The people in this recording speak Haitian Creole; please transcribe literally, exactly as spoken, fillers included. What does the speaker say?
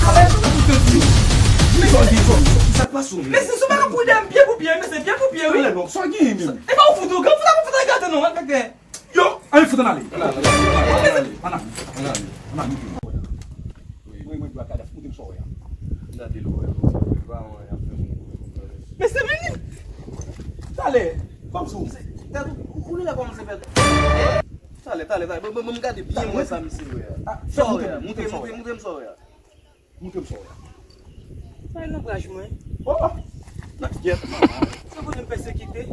Sa pa yon sou tout yo di. Men sa w gen, sa w gen, sa k pase w menm? Mesye, si w pa ka pou de m pye pou pye, mesye, pye pou pye, wi. Talè non, sa w gen menm? E pa w fout ou, gran fout ak fout ak gate non, malfektè. Yo, ann fout ann ale. Ann ale, ann ale, ann ale. Ann ale, ann ale. Wi, wi, wi, bwa kadaf, koute m sa w wè a. Gade l wè, bwa mwen ap fè moun. Mesye, vini. Talè, kòmsi w. Gade, ou, ou li la kòmanse fè. Talè, talè, talè. Bon, bon, bon, m gade byen, m wè sa misye wè a. Sa w wè a? Montre, montre, montre m sa w wè a. Montre m sa w wè a. Sa e nan braj mwen. Oh! Nan kiyèt, manman. Se kote m pèsekite.